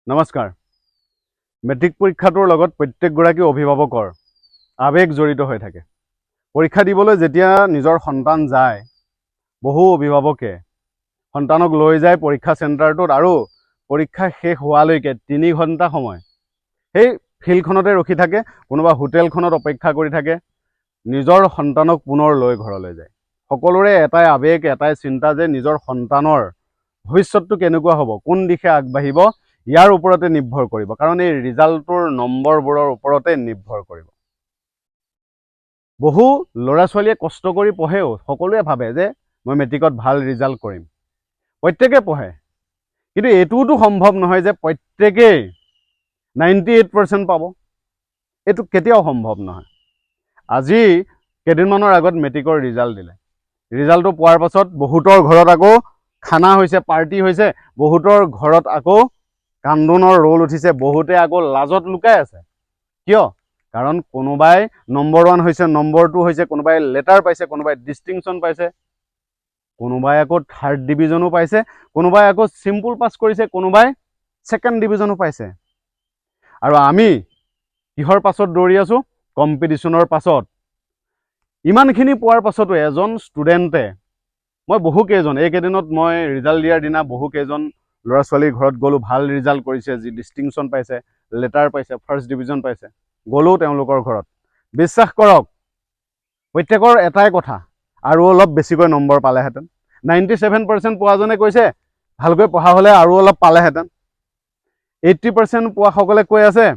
নমস্কাৰ। মেট্ৰিক পৰীক্ষাটোৰ লগত প্ৰত্যেকগৰাকী অভিভাৱকৰ আৱেগ জড়িত হৈ থাকে। পৰীক্ষা দিবলৈ যেতিয়া নিজৰ সন্তান যায়, বহু অভিভাৱকে সন্তানক লৈ যায় পৰীক্ষা চেণ্টাৰটোত আৰু পৰীক্ষা শেষ হোৱালৈকে 3 ঘণ্টা সময় সেই ফিল্ডখনতে ৰখি থাকে, কোনোবা হোটেলখনত অপেক্ষা কৰি থাকে, নিজৰ সন্তানক পুনৰ লৈ ঘৰলৈ যায়। সকলোৰে এটাই আৱেগ, এটাই চিন্তা যে নিজৰ সন্তানৰ ভৱিষ্যতটো কেনেকুৱা হ'ব, কোন দিশে আগবাঢ়িব, ইয়াৰ ওপৰতে নিৰ্ভৰ কৰিব। কাৰণ এই ৰিজাল্টটোৰ নম্বৰবোৰৰ ওপৰতে নিৰ্ভৰ কৰিব। বহু ল'ৰা ছোৱালীয়ে কষ্ট কৰি পঢ়েও। সকলোৱে ভাবে যে মই মেট্ৰিকত ভাল ৰিজাল্ট কৰিম। প্ৰত্যেকে পঢ়ে, কিন্তু এইটোওতো সম্ভৱ নহয় যে প্ৰত্যেকেই 98% পাব। এইটো কেতিয়াও সম্ভৱ নহয়। আজি কেইদিনমানৰ আগত মেট্ৰিকৰ ৰিজাল্ট দিলে। ৰিজাল্টটো পোৱাৰ পাছত বহুতৰ ঘৰত আকৌ খানা হৈছে, পাৰ্টি হৈছে, বহুতৰ ঘৰত আকৌ কান্দোনৰ ৰোল উঠিছে, বহুতে আকৌ লাজত লুকাই আছে। কিয়? কাৰণ কোনোবাই নম্বৰ ওৱান হৈছে, নম্বৰ টু হৈছে, কোনোবাই লেটাৰ পাইছে, কোনোবাই ডিষ্টিংশ্যন পাইছে, কোনোবাই আকৌ থাৰ্ড ডিভিজনো পাইছে, কোনোবাই আকৌ চিম্পুল পাছ কৰিছে, কোনোবাই ছেকেণ্ড ডিভিজনো পাইছে। আৰু আমি কিহৰ পাছত দৌৰি আছোঁ? কম্পিটিশ্যনৰ পাছত। ইমানখিনি পোৱাৰ পাছতো এজন ষ্টুডেণ্টে, মই বহুকেইজন, এইকেইদিনত মই ৰিজাল্ট দিয়াৰ দিনা বহুকেইজন ল'ৰা ছোৱালীৰ ঘৰত গ'লোঁ। ভাল ৰিজাল্ট কৰিছে, যি ডিষ্টিংশ্যন পাইছে, লেটাৰ পাইছে, ফাৰ্ষ্ট ডিভিজন পাইছে, গ'লোঁ তেওঁলোকৰ ঘৰত। বিশ্বাস কৰক, প্ৰত্যেকৰ এটাই কথা, আৰু অলপ বেছিকৈ নম্বৰ পালেহেঁতেন। 97% পোৱাজনে কৈছে, ভালকৈ পঢ়া হ'লে আৰু অলপ পালেহেঁতেন। 80% পোৱাসকলে কৈ আছে,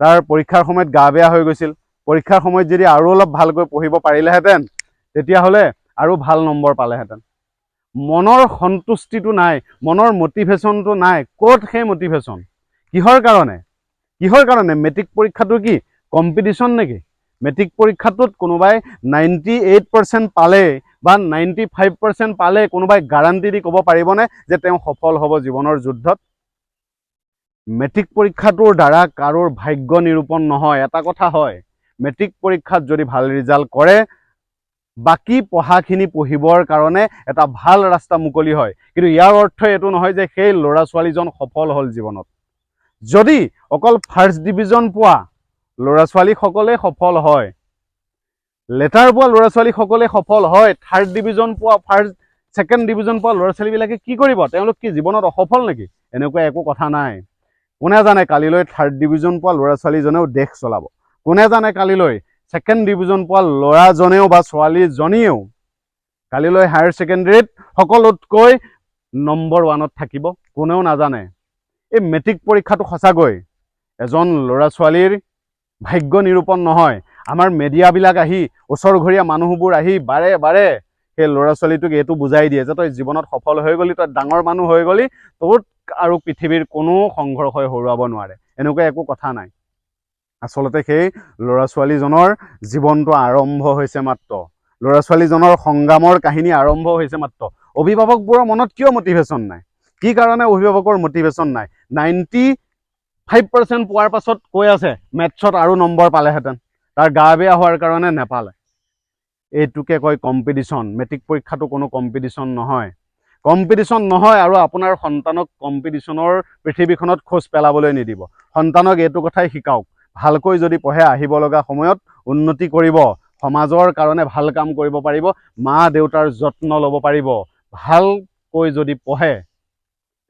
তাৰ পৰীক্ষাৰ সময়ত গা বেয়া হৈ গৈছিল, পৰীক্ষাৰ সময়ত যদি আৰু অলপ ভালকৈ পঢ়িব পাৰিলেহেঁতেন, তেতিয়াহ'লে আৰু ভাল নম্বৰ পালেহেঁতেন। মনৰ সন্তুষ্টিটো নাই, মনৰ মটিভেশ্যনটো নাই। ক'ত সেই মটিভেশ্যন? কিহৰ কাৰণে? কিহৰ কাৰণে? মেট্ৰিক পৰীক্ষাটো কি কম্পিটিশ্যন নেকি? মেট্ৰিক পৰীক্ষাটোত কোনোবাই 98% পালে বা 95% পালে, কোনোবাই গাৰাণ্টি দি ক'ব পাৰিবনে যে তেওঁ সফল হ'ব জীৱনৰ যুদ্ধত? মেট্ৰিক পৰীক্ষাটোৰ দ্বাৰা কাৰোৰ ভাগ্য নিৰূপণ নহয়। এটা কথা হয়, মেট্ৰিক পৰীক্ষাত যদি ভাল ৰিজাল্ট কৰে, বাকী পঢ়াখিনি পঢ়িবৰ কাৰণে এটা ভাল ৰাস্তা মুকলি হয়। কিন্তু ইয়াৰ অৰ্থ এইটো নহয় যে সেই ল'ৰা ছোৱালীজন সফল হ'ল জীৱনত। যদি অকল ফাৰ্ষ্ট ডিভিজন পোৱা ল'ৰা ছোৱালীসকলে সফল হয়, লেটাৰ পোৱা ল'ৰা ছোৱালীসকলে সফল হয়, থাৰ্ড ডিভিজন পোৱা, ফাৰ্ষ্ট ছেকেণ্ড ডিভিজন পোৱা ল'ৰা ছোৱালীবিলাকে কি কৰিব? তেওঁলোক কি জীৱনত অসফল নেকি? এনেকুৱা একো কথা নাই। কোনে জানে, কালিলৈ থাৰ্ড ডিভিজন পোৱা ল'ৰা ছোৱালীজনেও দেশ চলাব। কোনে জানে, কালিলৈ ছেকেণ্ড ডিভিজন পোৱা ল'ৰাজনেও বা ছোৱালীজনীয়েও কালিলৈ হায়াৰ ছেকেণ্ডেৰীত সকলোতকৈ নম্বৰ ওৱানত থাকিব। কোনেও নাজানে। এই মেট্ৰিক পৰীক্ষাটো সঁচাকৈ এজন ল'ৰা ছোৱালীৰ ভাগ্য নিৰূপণ নহয়। আমাৰ মেডিয়াবিলাক আহি, ওচৰঘৰীয়া মানুহবোৰ আহি বাৰে বাৰে সেই ল'ৰা ছোৱালীটোক এইটো বুজাই দিয়ে যে তই জীৱনত সফল হৈ গ'লি, তই ডাঙৰ মানুহ হৈ গ'লি, তোক আৰু পৃথিৱীৰ কোনো সংঘৰ্ষই হৰুৱাব নোৱাৰে। এনেকুৱা একো কথা নাই। আচলতে সেই ল'ৰা ছোৱালীজনৰ জীৱনটো আৰম্ভ হৈছে মাত্ৰ। ল'ৰা ছোৱালীজনৰ সংগ্ৰামৰ কাহিনী আৰম্ভ হৈছে মাত্ৰ। অভিভাৱকবোৰৰ মনত কিয় মটিভেশ্যন নাই? কি কাৰণে অভিভাৱকৰ মটিভেশ্যন নাই? 95% পোৱাৰ পাছত কৈ আছে, মেথছত আৰু নম্বৰ পালেহেঁতেন, তাৰ গা বেয়া হোৱাৰ কাৰণে নেপালে। এইটোকে কয় কম্পিটিশ্যন। মেট্ৰিক পৰীক্ষাটো কোনো কম্পিটিশ্যন নহয়, কম্পিটিশ্যন নহয়। আৰু আপোনাৰ সন্তানক কম্পিটিশ্যনৰ পৃথিৱীখনত খোজ পেলাবলৈ নিদিব। সন্তানক এইটো কথাই শিকাওক, ভালকৈ যদি পঢ়ে, আহিব লগা সময়ত উন্নতি কৰিব, সমাজৰ কাৰণে ভাল কাম কৰিব পাৰিব, মা দেউতাৰ যত্ন ল'ব পাৰিব। ভালকৈ যদি পঢ়ে,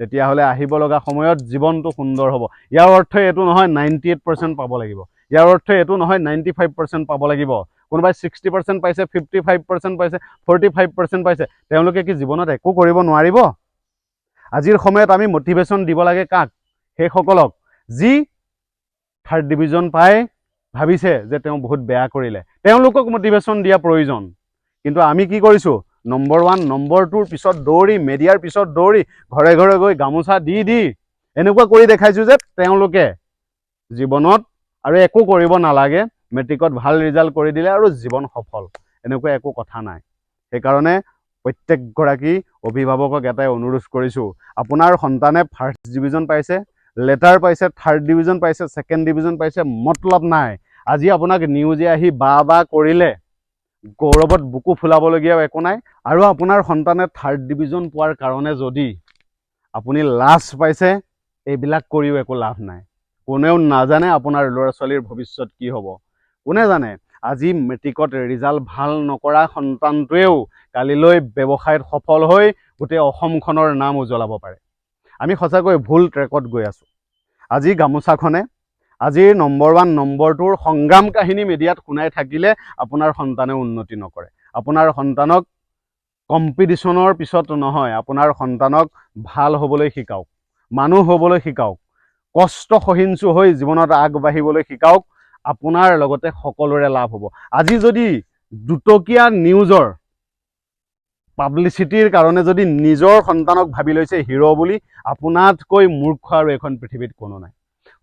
তেতিয়াহ'লে আহিব লগা সময়ত জীৱনটো সুন্দৰ হ'ব। ইয়াৰ অৰ্থ এইটো নহয় 98% পাব লাগিব। ইয়াৰ অৰ্থ এইটো নহয় 95% পাব লাগিব। কোনোবাই 60% পাইছে, 55% পাইছে, 45% পাইছে, তেওঁলোকে কি জীৱনত একো কৰিব নোৱাৰিব? আজিৰ সময়ত আমি মটিভেশ্যন দিব লাগে কাক? সেইসকলক যি থাৰ্ড ডিভিজন পাই ভাবিছে যে তেওঁ বহুত বেয়া কৰিলে। তেওঁলোকক মটিভেশ্যন দিয়া প্ৰয়োজন। কিন্তু আমি কি কৰিছোঁ? নম্বৰ ওৱান, নম্বৰ টুৰ পিছত দৌৰি, মেডিয়াৰ পিছত দৌৰি, ঘৰে ঘৰে গৈ গামোচা দি দি এনেকুৱা কৰি দেখাইছোঁ যে তেওঁলোকে জীৱনত আৰু একো কৰিব নালাগে, মেট্ৰিকত ভাল ৰিজাল্ট কৰি দিলে আৰু জীৱন সফল। এনেকুৱা একো কথা নাই। সেইকাৰণে প্ৰত্যেকগৰাকী অভিভাৱকক এটাই অনুৰোধ কৰিছোঁ, আপোনাৰ সন্তানে ফাৰ্ষ্ট ডিভিজন পাইছে, লেটাৰ পাইছে, থাৰ্ড ডিভিজন পাইছে, ছেকেণ্ড ডিভিজন পাইছে, মতলব নাই। আজি আপোনাক নিউজে আহি বা বা কৰিলে গৌৰৱত বুকু ফুলাবলগীয়াও একো নাই। আৰু আপোনাৰ সন্তানে থাৰ্ড ডিভিজন পোৱাৰ কাৰণে যদি আপুনি লাজ পাইছে এইবিলাক কৰিও একো লাভ নাই। কোনেও নাজানে আপোনাৰ ল'ৰা ছোৱালীৰ ভৱিষ্যত কি হ'ব। কোনে জানে, আজি মেট্ৰিকত ৰিজাল্ট ভাল নকৰা সন্তানটোৱেও কালিলৈ ব্যৱসায়ত সফল হৈ গোটেই অসমখনৰ নাম উজ্বলাব পাৰে। আমি সঁচাকৈ ভুল ট্ৰেকত গৈ আছোঁ। আজি গামোচাখনে, আজিৰ নম্বৰ ওৱান, নম্বৰ টুৰ সংগ্ৰাম কাহিনী মিডিয়াত শুনাই থাকিলে আপোনাৰ সন্তানে উন্নতি নকৰে। আপোনাৰ সন্তানক কম্পিটিশ্যনৰ পিছত নহয়, আপোনাৰ সন্তানক ভাল হ'বলৈ শিকাওক, মানুহ হ'বলৈ শিকাওক, কষ্ট সহিষ্ণু হৈ জীৱনত আগবাঢ়িবলৈ শিকাওক। আপোনাৰ লগতে সকলোৰে লাভ হ'ব। আজি যদি দুটকীয়া নিউজৰ পাব্লিচিটিৰ কাৰণে যদি নিজৰ সন্তানক ভাবি লৈছে হিৰ' বুলি, আপোনাতকৈ মূৰ্খ আৰু এইখন পৃথিৱীত কোনো নাই।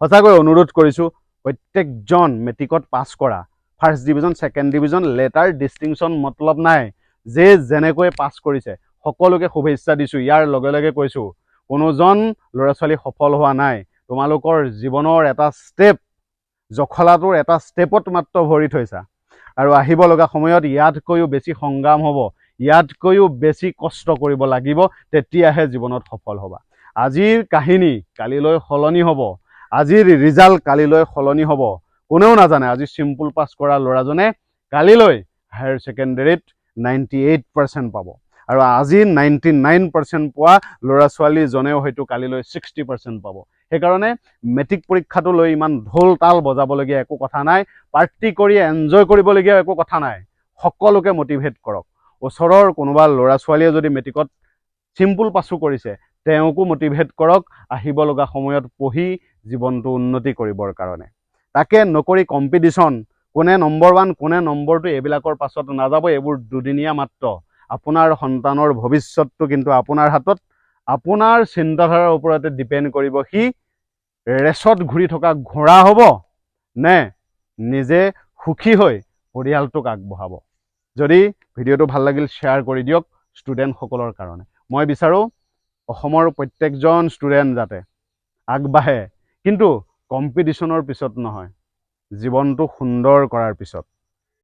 সঁচাকৈ অনুৰোধ কৰিছোঁ, প্ৰত্যেকজন মেট্ৰিকত পাছ কৰা, first division, second division, letter, distinction মতলব নাই, যে যেনেকৈ পাছ কৰিছে সকলোকে শুভেচ্ছা দিছোঁ। ইয়াৰ লগে লগে কৈছোঁ, কোনোজন ল'ৰা ছোৱালী সফল হোৱা নাই। তোমালোকৰ জীৱনৰ এটা ষ্টেপ, জখলাটোৰ এটা ষ্টেপত মাত্ৰ ভৰি থৈছা আৰু আহিব লগা সময়ত ইয়াতকৈও বেছি সংগ্ৰাম হ'ব, ইয়াতকৈও বেছি কষ্ট কৰিব লাগিব, তেতিয়াহে জীৱনত সফল হ'বা। আজিৰ কাহিনী কালিলৈ সলনি হ'ব, আজিৰ ৰিজাল্ট কালিলৈ সলনি হ'ব। কোনেও নাজানে, আজি চিম্পুল পাছ কৰা ল'ৰাজনে কালিলৈ হায়াৰ ছেকেণ্ডেৰীত 98% পাব আৰু আজি 99% পোৱা ল'ৰা ছোৱালীজনেও হয়তো কালিলৈ 60% পাব। সেইকাৰণে মেট্ৰিক পৰীক্ষাটো লৈ ইমান ঢোল তাল বজাবলগীয়া একো কথা নাই, পাৰ্টি কৰি এনজয় কৰিবলগীয়া একো কথা নাই। সকলোকে মটিভেট কৰক। ওচৰৰ কোনোবা ল'ৰা ছোৱালীয়ে যদি মেট্ৰিকত চিম্পুল পাছো কৰিছে, তেওঁকো মটিভেট কৰক আহিব লগা সময়ত পঢ়ি জীৱনটো উন্নতি কৰিবৰ কাৰণে। তাকে নকৰি কম্পিটিশ্যন, কোনে নম্বৰ ওৱান, কোনে নম্বৰ টু, এইবিলাকৰ পাছত নাযাব। এইবোৰ দুদিনীয়া মাত্ৰ। আপোনাৰ সন্তানৰ ভৱিষ্যতটো কিন্তু আপোনাৰ হাতত। আপোনাৰ চিন্তাধাৰাৰ ওপৰতে ডিপেণ্ড কৰিব সি ৰেচত ঘূৰি থকা ঘোঁৰা হ'ব নে নিজে সুখী হৈ পৰিয়ালটোক আগবঢ়াব। যদি ভিডিঅ'টো ভাল লাগিল, শ্বেয়াৰ কৰি দিয়ক ষ্টুডেণ্টসকলৰ কাৰণে। মই বিচাৰোঁ অসমৰ প্ৰত্যেকজন ষ্টুডেণ্ট যাতে আগবাঢ়ে, কিন্তু কম্পিটিশ্যনৰ পিছত নহয়, জীৱনটো সুন্দৰ কৰাৰ পিছত।